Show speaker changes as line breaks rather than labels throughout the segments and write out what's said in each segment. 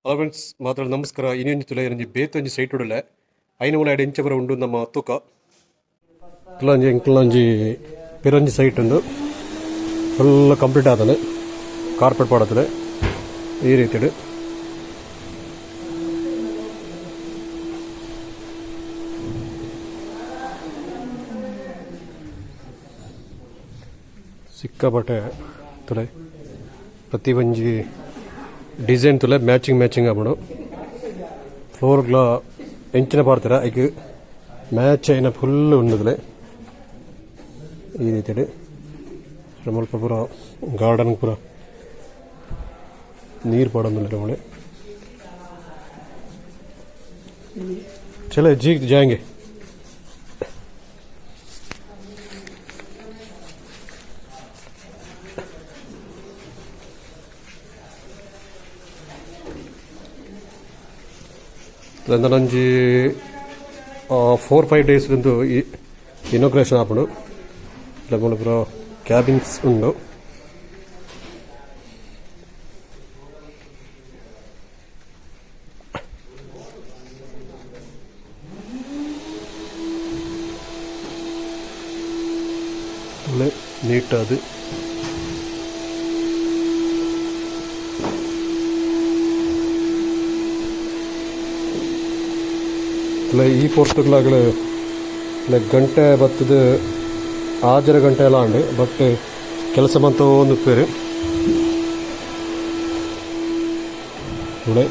Hello friends, ಮಾತ್ರ ನಮಸ್ಕಾರ. ಇನ್ನೊಂದು ತುಲೆ ಒಂಜಿ ಬೇತೆ ಒಂಜಿ ಸೈಟ್ ಉಡಲೆ ಐನ ಉಲ ಎಂಚ ಬರ ಉಂಡು ನಮ್ಮ ತೂಕ. ತುಲಂಜಿ ಎಂಕ್ಲಂಜಿ ಪಿರೊಂಜಿ ಸೈಟ್ ಉಂಡು. ಫುಲ್ ಕಂಪ್ಲೀಟ್ ಆತನೆ, ಕಾರ್ಪೆಟ್ ಪಾಡತನೆ ಈ ರೀತಿಡ್. ಸಿಕ್ಕಾಪಟ್ಟೆ ತುಲೆ ಪ್ರತಿ ಒಂಜಿ ಡಿಸೈನ್ ತುಲೆ ಮ್ಯಾಚಿಂಗ್ ಮ್ಯಾಚಿಂಗ್ ಆಪುಂಡು. ಫ್ಲೋರ್ಗ್ಲ ಎಂಚಿನ ಪಾಡ್ತೆರ, ಐಕ್ ಮ್ಯಾಚ್ ಆಯಿನ ಫುಲ್ ಉಂಡುದುಲೆ ಈ ರೀತಿಡ್. ಮುಲ್ಪ ಪೂರ ಗಾರ್ಡನ್ ಪೂರ ನೀರ್ ಪಾಡೊಂದುಲ್ಲೆರ್ ಮೊಲೆ. चलो जी, जाएंगे. ಒಂಜಿ 4-5 ಡೇಸ್ ಒಂದು ಇನಾಗ್ರೇಷನ್ ಆಪುಂಡು. ಮೂಲು ಪೂರ ಕ್ಯಾಬಿನ್ಸ್ ಉಂಡು. ಒಳ್ಳೆ ನೀಟಾದ್. ಈ ಪೊರ್ತುಗ್ಲಾಗಲು ಗಂಟೆ ಬತ್ತುದು ಆಜರ ಗಂಟೆ ಎಲ್ಲ ಆಂಡ್, ಬಟ್ ಕೆಲಸ ಮಂತೊಂದು ಉಪ್ಪೆರ್ ತೂಲೆ.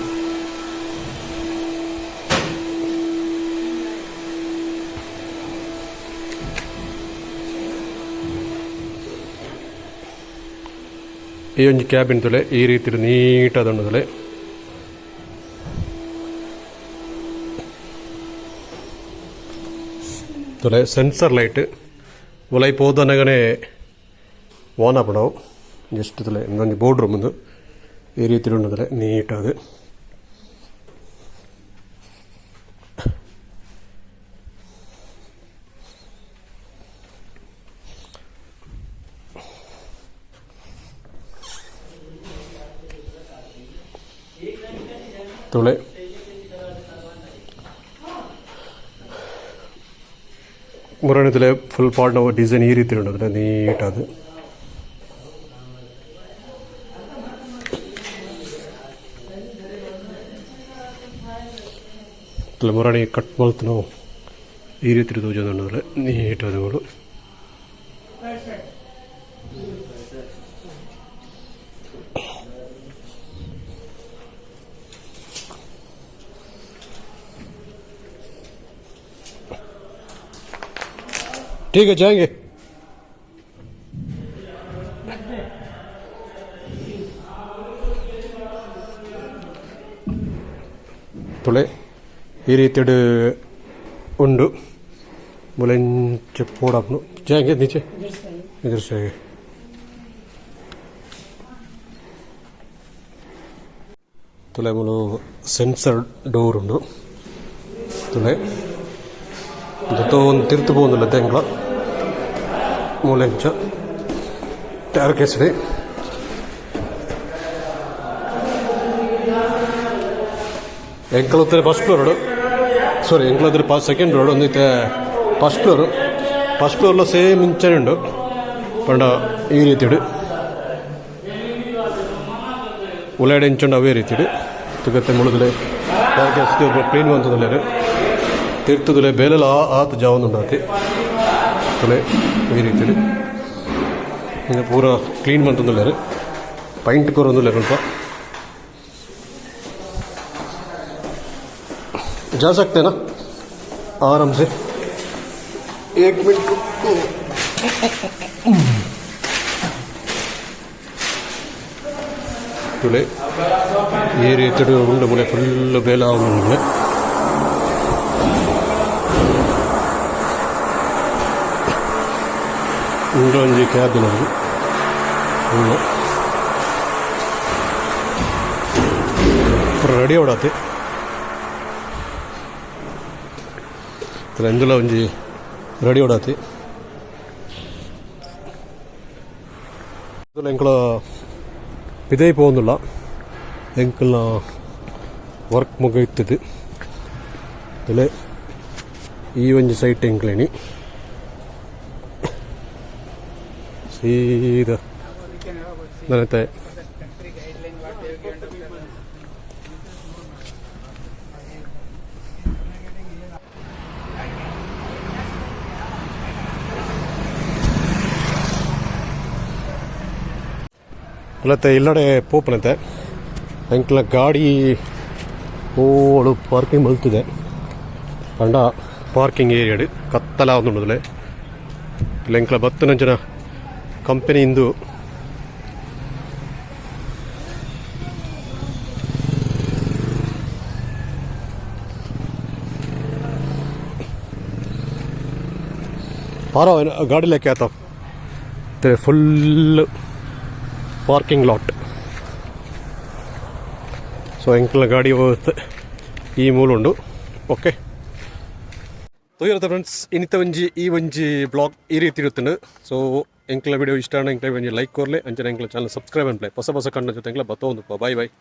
ಈ ಒಂಜಿ ಕ್ಯಾಬಿನ್ ತುಲೆ, ಈ ರೀತಿಡ್ ನೀಟಾದ್ ಉಂಡು ತುಲೆ. ತುಲೆ, ಸೆನ್ಸರ್ ಲೈಟ್ ಉಲೈ ಪೋದನಗನೆ ಆನ್ ಆಪುಂಡು ಜಸ್ಟ್. ತುಲೆ, ಉಂದೊಂಜಿ ಬೋರ್ಡ್ ರೂಮ್ ಉಂದು. ಈ ರೀತಿಡ್ ಉಂಡು ತುಲೆ ನೀಟಾದ್. ತುಲೆ, ಮುರಣಿ ಫುಲ್ ಪಾಡ್ನ ಡಿಸೈನ್ ಈ ರೀತಿ ಉಂಡು ನೀಟಾದ್. ತುಲೆ, ಮುರಣಿ ಕಟ್ ಮಲ್ತುನು ಈ ರೀತಿ ತೋಜೊಂದುಂಡು ನೀಟಾದ್ ಮೂಲು. ठीक है, जाएंगे. ತುಳೆ, ಈ ರೀತಿಡ್ ಉಂಡು. ಮುಲೆಂಚ ಪೋಡಾಪುಂಡು. जाएंगे नीचे, इधर से आएंगे. ತುಲೆ, ಮೂಲು ಸೆನ್ಸರ್ ಡೋರ್ ಉಂಡು. ತುಲೆ, ಒಂದು ತಿರ್ತು ಪೋವೊಂದುಲ್ಲ ತೆಂಗ್ಲ. ಮೂಲೆಂಚ ಟೈರ್ ಕೇಸರಿ. ಎಂಕಲ್ ಫಸ್ಟ್ ಫ್ಲೋರ್, ಸಾರಿ, ಎಂಕಲ್ ಸೆಕೆಂಡ್ ಫ್ಲೋರ್ ಒಂದಿತ್ತೆ ಫಸ್ಟ್ ಫ್ಲೋರ್. ಫಸ್ಟ್ ಫ್ಲೋರ್ಲ ಸೇಮ್ ಇಂಚನೆ ಉಂಡು, ಪಂಡ ಈ ರೀತಿಡ್. ಉಲಾಯ್ಡ್ ಇಂಚುಂಡು, ಅವೇ ರೀತಿಡ್. ತುಗತ್ತೆ ಮುಳುದುಲೆ ಕ್ಲೀನ್ ಮಂತೊಂದುಲ್ಲೆರ್. ತಿರ್ತುದುಲೆ ಬೇಲೆಲ ಆತ್ ಜಾವೊಂದುಂಡು. ತುಲೆ, ಈ ರೀತಿಡ್ ಪೂರ ಕ್ಲೀನ್ ಮಂತೊಂದುಲ್ಲೆರ್, ಪೈಂಟ್ ಕೊರೊಂದುಲ್ಲೆರ್ ಅಲ್ಪ. जा सकते हैं ना आराम से? एक मिनट रुको. ತುಲೆ, ಈ ರೀತಿಡ್ ಉಂಡು. ಮುಲೆ ಫುಲ್ ಬೇಲೆ ಆವೊಂದುಂಡು. ಉಂದು ಒಂಜಿ ಕ್ಯಾಬಿನ್ ಉಂಡು. ಉಂಡು ಪೂರ ರೆಡಿ ಆವಡಾತೆ. ಇಂದುಲ ಒಂಜಿ ರೆಡಿ ಆವಡಾತೆ. ಎಂಕುಲ ಪಿದಯಿ ಪೋವೊಂದುಲ್ಲ. ಎಂಕಲ್ನ ವರ್ಕ್ ಮುಗಿಯುತ್ತದೆ. ಇಲ್ಲೇ ಈ ಒಂಜಿ ಸೈಟ್ ಎಂಕ್ಲೇನಿ ಸೀದಾ ನನತೆ. ಅಲ್ಲತ್ತೆ ಇಲ್ಲಡೆ ಪೋಪನತೆ ಎಂಕ್ಲ ಗಾಡಿ ಓಳು ಪಾರ್ಕಿಂಗ್ ಮಲ್ತಿದೆ ಪಂಡ ಪಾರ್ಕಿಂಗ್ ಏರಿಯಾಡ್ ಕತ್ತಲ ಒಂದುಂಡುದಲೆ. ಇಲ್ಲ ಎಂಕ್ಲ ಬತ್ತನಂಚಿನ ಕಂಪನಿ ಇಂದು. ಆರೋ ಗಾಡಿ ಲೆಕ್ಕ ಆತ ಫುಲ್ ಪಾರ್ಕಿಂಗ್ ಲಾಟ್. ಸೊ ಎಂಕ್ಲ ಗಾಡಿ ಹೋಗುತ್ತೆ ಈ ಮೂಲ ಉಂಡು. ಓಕೆ, ತೂಯರತ್ತ ಫ್ರೆಂಡ್ಸ್, ಇನ್ನಿತ ಒಂಜಿ ಈ ಒಂಜಿ ಬ್ಲಾಗ್ ಈ ರೀತಿ ಇರುತ್ತಂಡು. ಸೊ ಎಂಕ್ಲ ವಿಡಿಯೋ ಇಷ್ಟ ಆಂಡ ಎಂಕ್ಲ ಒಂಜಿ ಲೈಕ್ ಕೊರ್ಲೆ. ಅಂಚನೆ ಎಂಕ್ಲ ಚಾನಲ್ ಸಬ್ಸ್ಕ್ರೈಬ್ ಅನ್ಪ್ಲೆ. ಹೊಸ ಹೊಸ ಕಂಡ ಜೊತೆ ಎಂಕ್ಲ ಬತ್ತೊಂದು. Boy boy.